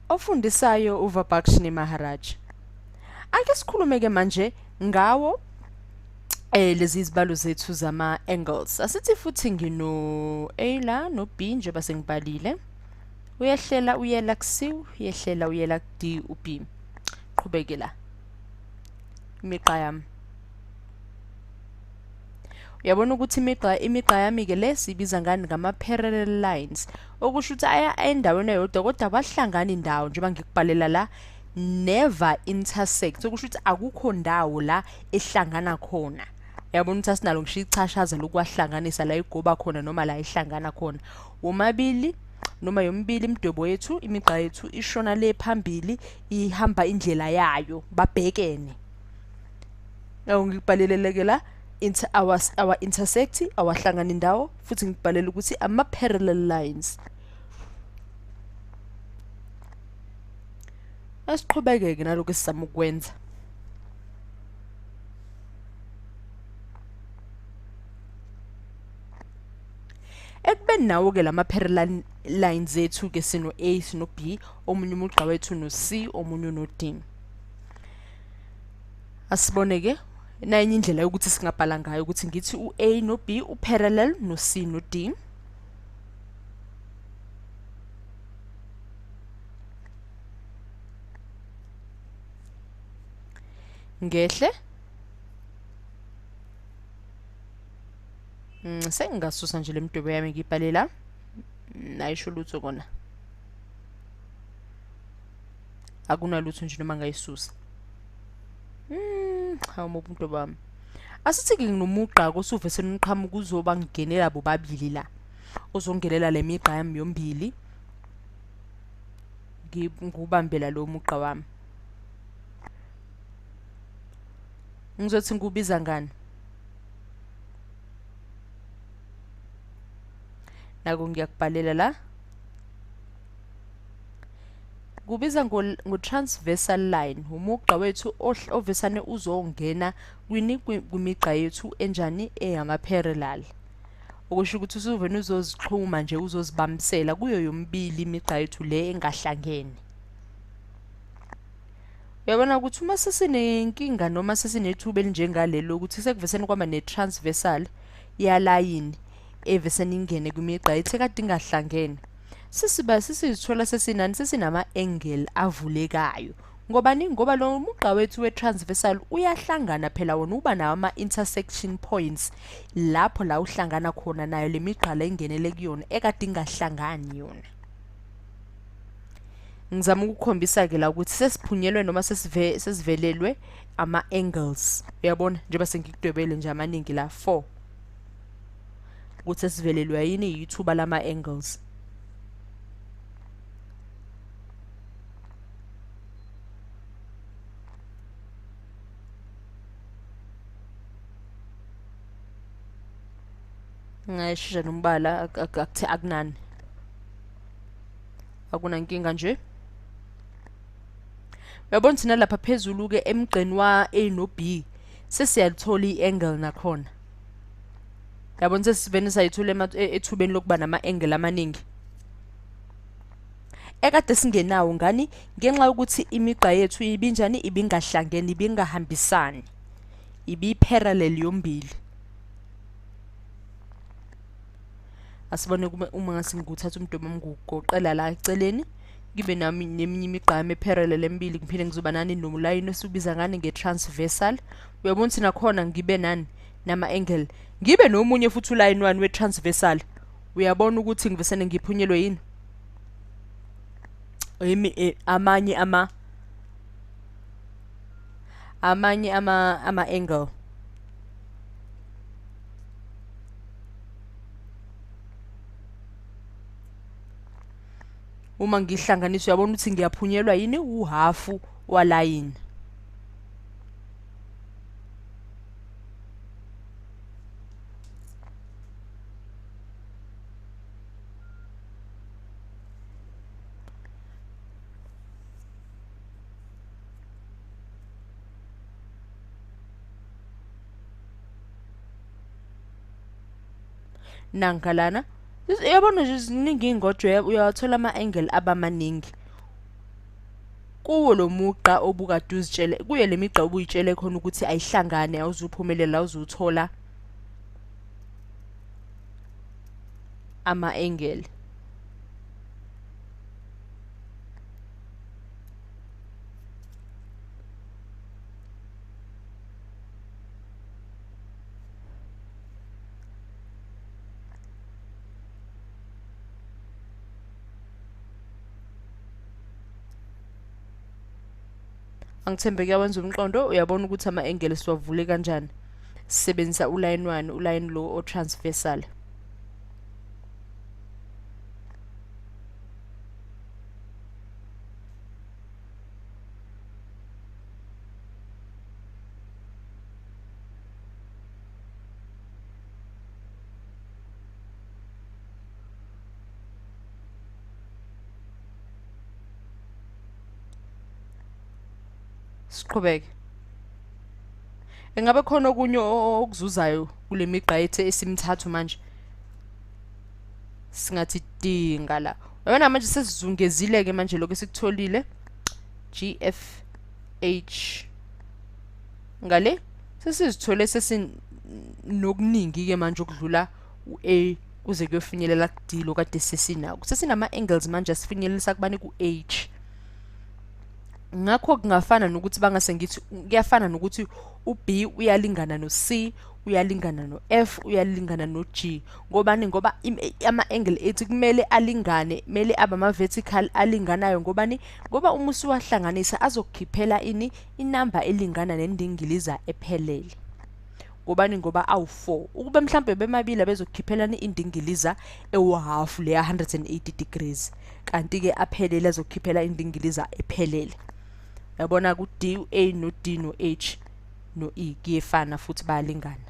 Ofundisayo uVabhakshini Maharaj. Ake sikhulume ke manje ngawo lezi izibalo zethu zama angles. Asithi futhi ngino A la no B njengoba sengibhalile. Uyehlela uyela ku C, uyehlela uyela ku D u B. Qhubeke la. Imigqa yami. Uyabona ukuthi imigqa yami-ke le siyibiza ngani? Ngama-parallel lines, okusho ukuthi aya endaweni eyodwa kodwa awahlangani ndawo, njengoba ngikubhalela la, never intersect, okusho ukuthi akukho ndawo la ehlangana khona. Uyabona ukuthi asinalo ngisho ichashaza lokuwahlanganisa la igoba khona noma la ihlangana khona. Womabili noma yomibili imidwebo yethu, imigqa yethu ishona le phambili, ihamba indlela yayo, babhekene. Awu, ngikubhalelele-ke la inter, our intersect, awahlangani ndawo, futhi ngikubhalele ukuthi ama-parallel lines. Asiqhubeke-ke nalokhu esizama ukukwenza. Ekubeni nawo-ke lama-parallel lines ethu-ke sino-A sino-B, omunye umugqa wethu no-C, omunye uno-D. Asibone-ke nayenye indlela yokuthi singabhala ngayo ukuthi ngithi u-A no-B u-parallel no-C no-D. Ngehle. Sengingasusa nje le midwebo yami ngiyibhale la. Ayisho lutho kona. Akunalutho nje noma ngayisusa. Hawu mobuntu bami. Asithi-ke nginomugqa kosuve senuqhamuka uzoba ngingenela bobabili la. Uzongenela le migqa yami yombili. Ngiwubambela lo mugqa wami. Ngizothi ngiwubiza ngani? Naku ngiyakubhalela la. Kubiza ngo-transversal line, umugqa wethu ovesane uzongena kwini kwimigqa yethu enjani eyama-parallel. Okusho ukuthi usuvene uzozixhuma nje uzozibambisela kuyo yomibili imigqa yethu le engahlangene. Uyabona ukuthi uma sesinenkinga noma sesinethuba elinjengalelo ukuthi sekuvesene kwaba ne-transversal yalayini evesene ingene kwimigqa yethu ekade ingahlangene, sisiba sisizithola sesinani sesinama-angle avulekayo. Ngobani? Ngoba lo mugqa wethu we-transversal uyahlangana phela wona, uba nawo ama-intersection points lapho la uhlangana khona nayo le migqa le engenele kuyona ekade ingahlangani yona. Ngizama ukukhombisa-ke la ukuthi sesiphunyelwe noma sesivelelwe ama-angles. Uyabona njengoba sengikudwebele nje amaningi la, 4. Ukuthi sesivelelwe yini yithuba lama-angles. Ngayishintsha nombala, akuthi akunani. Akunankinga nje. Uyabona thina lapha phezulu-ke emgqeni wa-A no-B sesiyalithola i-angle nakhona. Yabona sesivene sayithola ethubeni lokuba nama-angle amaningi ekade singenawo ngani ngenxa yokuthi imigqa yethu ibinjani, ibingahlangene, ibingahambisani, ibi-parallel yombili. Asibone uma ngase ngiwuthatha umdwebo wami ngiwugoqela la eceleni, ngibe nami neminye imigqa yami e-parallel emibili, ngiphinde ngizoba nani nolayini esiwubiza ngani nge-transversal. Uyabona ukuthi nakhona ngibe nani nama-angle, ngibe nomunye futhi ulayini wani we-transversal. Uyabona ukuthi ngivesane ngiphunyelwe yini? Amanye ama amanye ama ama-angle. Uma ngihlanganisa uyabona ukuthi ngiyaphunyelwa yini uhhafu walayini. Nanka lana, uyabona nje ziningi iy'ngojo, uyawathola ama-angle aba maningi. Kuwo lo mugqa obukade uzitshele, kuyo le migqa obuyitshele khona ukuthi ayihlangane, awuzuphumelela, awuzuthola ama-angle. Angithembe kuyawenza umqondo, uyabona ukuthi ama-angle siwavule kanjani. Sisebenzisa uline 1, uline lo o-transversal. Siqhubeke. Engabe khona okunye okuzuzayo kule migqa yethu esimthathu manje? Singathi dinga la. Uyabona manje sesizungezile-ke manje lokhu esikutholile. G F H ngale sesizithole sesinokuningi-ke manje okudlula u-A kuze kuyofinyelela ku-D lo kade sesinako. Sesinama-angles manje asifinyelelisa kubani ku-H. Ngakho kungafana nokuthi bangase ngithi kuyafana nokuthi u-B uyalingana no-C, uyalingana no-F, uyalingana no-G. Ngobani? Ngoba ama-angle ethu kumele alingane, kumele abe ama-vertical alinganayo. Ngobani? Ngoba uma usuwahlanganisa azokukhiphela ini? Inamba elingana nendingiliza ephelele. Ngobani? Ngoba awu-4. Ukube mhlampe bemabili abezokukhiphelana indingiliza ewu-half leya 180 degrees. Kanti-ke aphelele azokukhiphela indingiliza ephelele. Uyabona ku-D, U-A no-D no-H no-E kuyefana futhi bayalingana.